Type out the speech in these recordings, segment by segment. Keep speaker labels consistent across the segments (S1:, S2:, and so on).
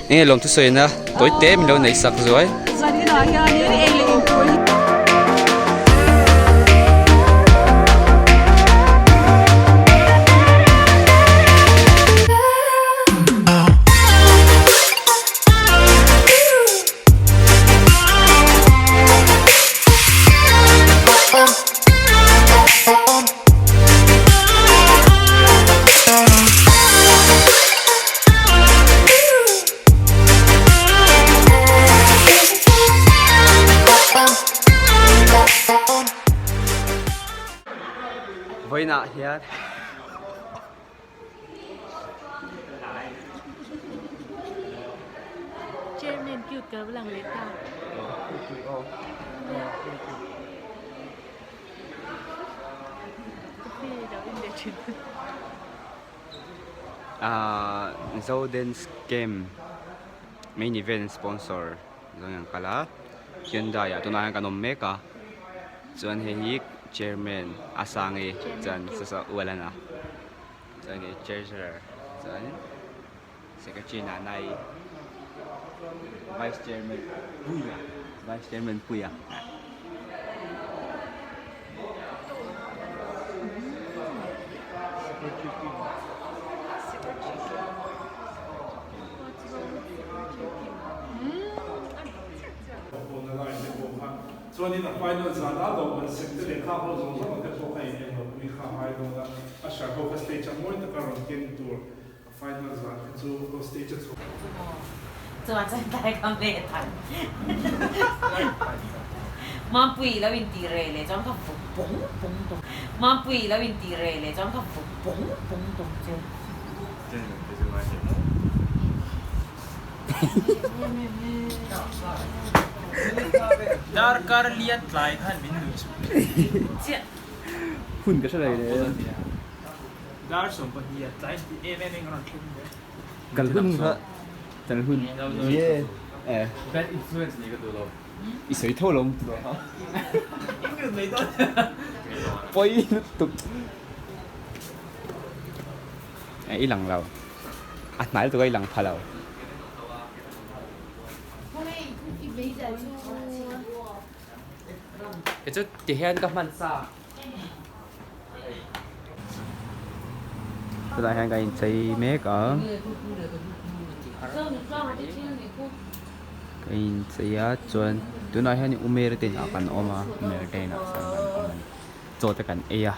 S1: Enge lawm thusawina tawi te min lo neih sak zuai.
S2: Zaninah hianin ei leh intur hi.
S1: Vawiinah hian
S3: Chairman cute ka lang leh ta. Coffee lo in leh thin.
S1: Ahh Zo Dance Camp main event sponsor zawng an kal a Hyundai ah tunah hian kan awm mek a chuan hei hi chairman a sangi chuan saw ualana chuan hei treasurer chuan secretary Nanai vice chairman Puia vice chairman Puia.
S4: Pawhna lai te pawh kha chuanin a final zan a lawm an sem te leh kha ho zawng zawng te pawh kha in englo pui kha a ngai dawn a, a hriat ho kha stage a mawi taka rawn ken tur a final zan kha chu ho stage a chhuah.
S5: Chuan chuan tlai ka hmeh than Mampui lo in tih reh leh chuan ka vuk pung pung tawh Mampui lo in tih reh leh chuan ka vuk pung pung tawh che.
S6: Darkar lian tlai khan min nuih suh.
S5: Chiah.
S1: Hun ka hre lei le.
S6: Dar 12 tlai tih em em in ka rawn thleng ve.
S1: Kal hun kha kal hun ye eh.
S6: Bad influence nih ka duh lo.
S1: I sawi tho lo tu lo ha.
S6: I mute mai dawn.
S1: Pawi lutuk. Eh i lang lo. A hnai lutuk a i lang pha lo. Kei chu ti hian ka hman sa. Tunah hian kan inchei mek a. Kan inchei a chuan tunah hian Umer te inah kan awm a Umer te inah chuan kan awm a ni. Chaw te kan ei a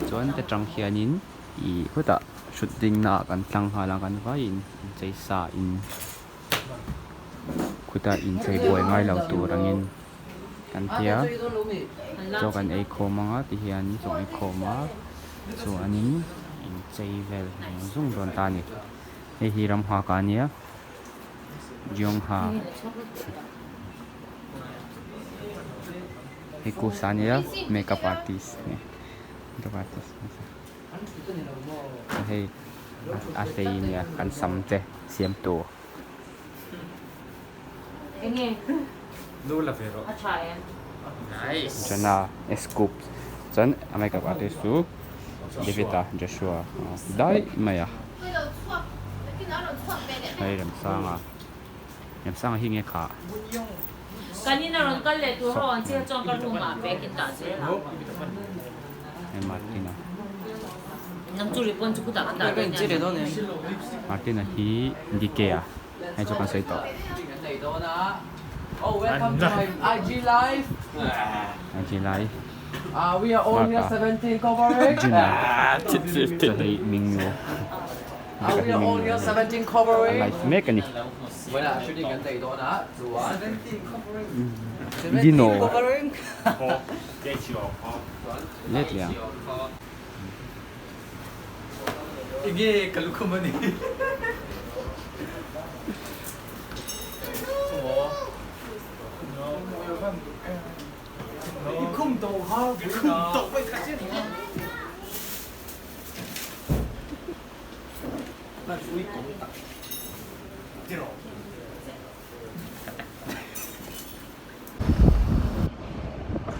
S1: chuan ta tang hianin. Ih khutah hrut dingna ah kan tlang nghal a kan vaiin inchei sa in khutah inchei buai ngai lo tur angin kan tia chaw kan ei khawm anga ti hian chaw ei khawm a chuanin inchei vel zung zung dawn ta a ni hei hi ramnghak ah ania Jongha hei kusa ania makeup artist a ni makeup artist. Hei a hlei nia kan sam te siam tur. Jana Scoop chuan a makeup artist chu David a Joshua daih mai a hei Remsanga Remsanga hi nge kha. Hei Martina Martina hi DK a hei chu kan sawi tawh IG live Mark a Juna chu hei Mingyu Dika hi Mingyu a live mek a ni. Dino. Let leh ang.
S6: Enge ka lukhum a ni.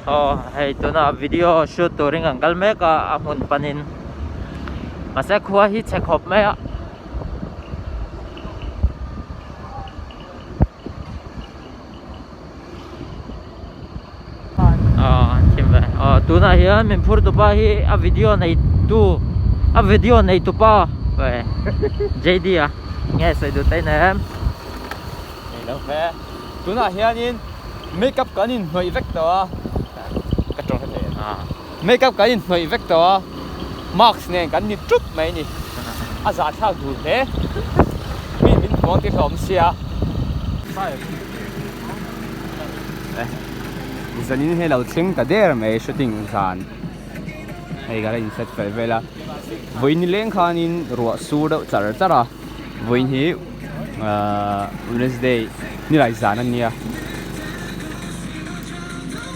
S7: Aw hei tuna video shoot turin kan kal mek a a hmun panin mahse khua hi chhe khawp mai a. Tunah hian min phur tupa hi a video nei tu a video nei tupa JD a nge sawi duh ta in em?
S6: Nei lo ve. Tunah hianin makeup kan inhnawih vek tawh a, ka tawng hre thei em? Makeup kan inhnawih vek tawh a, mask nen kan ni ṭup mai a ni. A zahthlak dul hle. Mi min hmuh ang tih hlauhawm sia.
S1: Zanin hi lo thleng ta der mai shooting zan hei ka la in set fel vel a vawiin nileng khanin ruah sur deuh char char a vawiin hi ahh Wednesday nilai zan a nia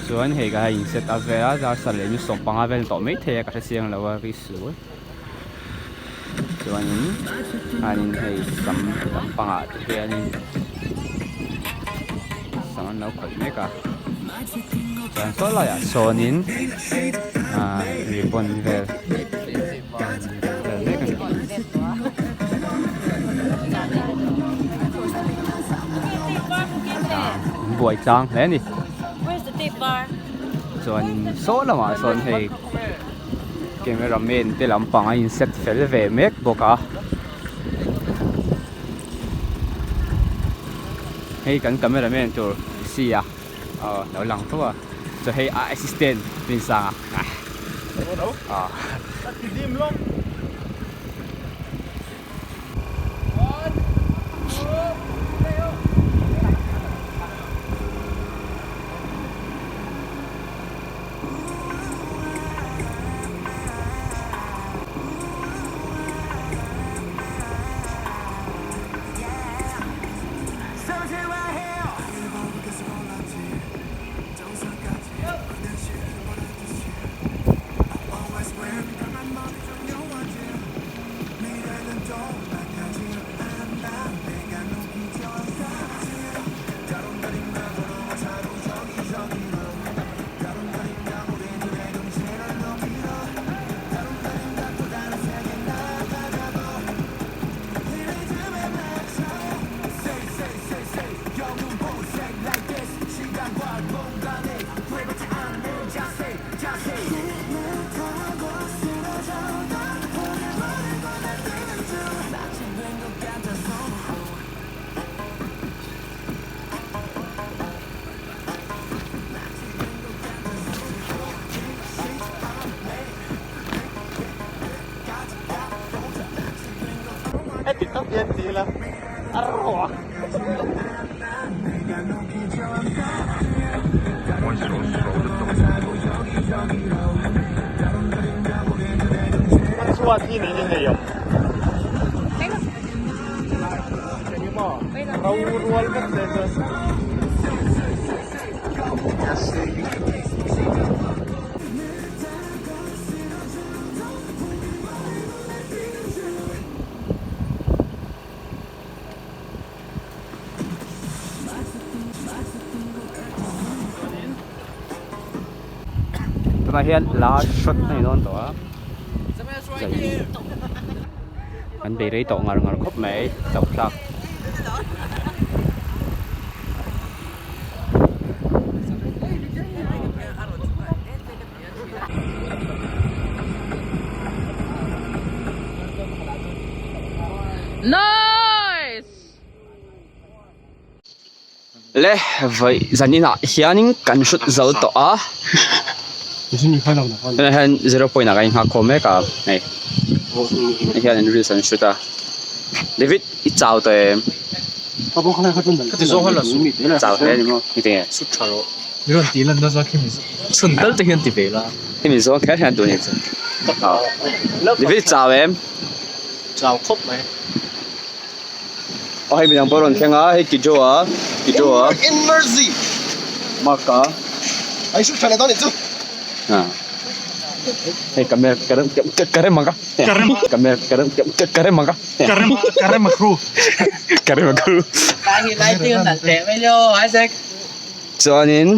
S1: chuan hei ka la in set a vel a dar sar leh ni sawmpanga vel tawh maithei a ka hre chiang lo a ri sual chuanin khanin hei sam lampangah te hianin sam an lo khawih mek a chuan saw laiah sawnin ahh ribbon vel vel mek a ni. An buai tlang hle a ni chuanin saw lamah sawn hei. Camera man te lampang a in set fel ve mek bawk a hei kan camera man tur si a aw lo lang tho a chuan hei a assistant Rinsanga ah. Tunah hian last shot a ni dawn tawh a zai an bei rei tawh ngar ngar khawp mai chauh thlak. Le vawi zaninah hianin kan hrut zo tawh a tunah hian zero point ah kan inghak khawm mek a hei hei hian reels an hrut a David i chau tawh em chau hle a ni maw engtin nge.
S6: Mi rawn tih lan nasa khi mi chhun tal te hian ti ve la.
S1: Hei mi zawng kher hian tun hi chu. Ni ve chau em?
S6: Chau khawp mai.
S1: Aw hei midang pawh rawn thleng a, hei Kijo a, Kijo a.
S8: Energy.
S1: Mark a.
S8: Ai shoot tha leh dawn nih chu.
S1: Hei camera karem ang ka. Camera karem karem ang ka.
S6: Karem karem a crew.
S1: Karem a crew.
S5: Kai hi lighting an teh mai lio Isaac.
S1: Chuanin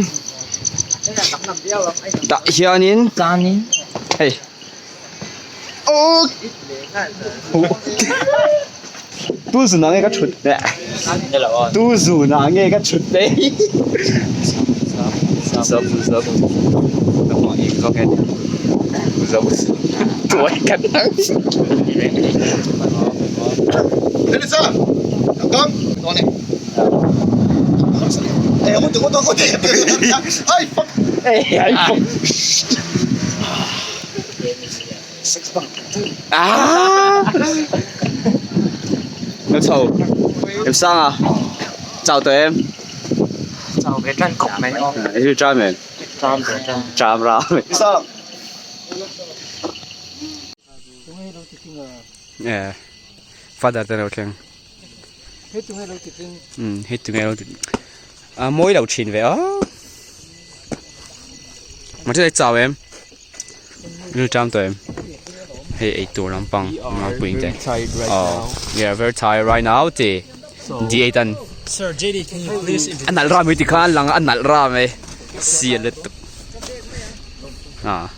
S1: tah hianin hei tu zun ah nge ka thut leh tu zun ah nge ka thut leh. Nó chầu Em sang à Chào tụi em
S7: Chào cái tranh cục này không?
S1: Em tram em
S7: Tram rồi tram.
S1: Tram ra
S8: Sao?
S1: Yeah Father tên đầu tiên Ừ, hết tụi nghe đâu À, mỗi đầu chín về á Mà thế chào em Lưu tram tụi em Hey, ei tur lampang mga puing te. Oh, yeah, very tired right now ti. D8 an.
S6: Sir JD, can you please
S1: An nal ra mi ti khan lang an nal ra me. Si let tuk. Ah.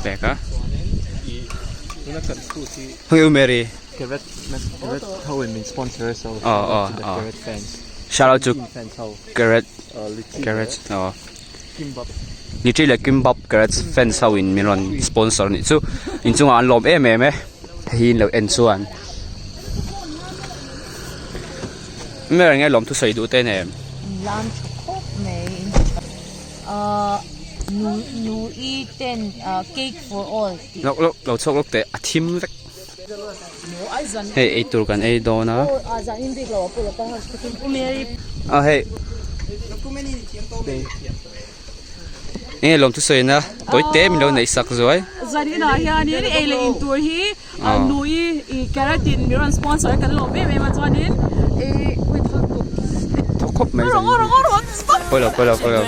S1: Beka. Hung Mary.
S6: Garrett Garrett Howen min sponsor so
S1: Oh, oh,
S6: to the
S1: oh.
S6: Garrett fans.
S1: Shout out to
S6: Fans ho.
S1: Garrett
S6: Litchi
S1: Garrett. Oh.
S6: Kimbap.
S1: Ni tri le kimbap Garrett fans ho in min ron sponsor ni chu. In chunga an lom em em e. Hi in lo en chuan. Mary nge lom thu sei du te nem.
S5: Lam tha khawp mai nu nu i ten cake for all tih.
S1: Lok lok lo chhuak lok teh a thim vek. Hei ei tur kan ei dawn a. A hei. Enge lawm thusawi na tawi te min lo neih sak zuai.
S2: Zanin ah hianin ei leh in tur hi nui i carrot in min rawn sponsor a kan lawm em em a chuanin i
S1: Thawk khawp mai zanin. Pawilo pawilo pawilo.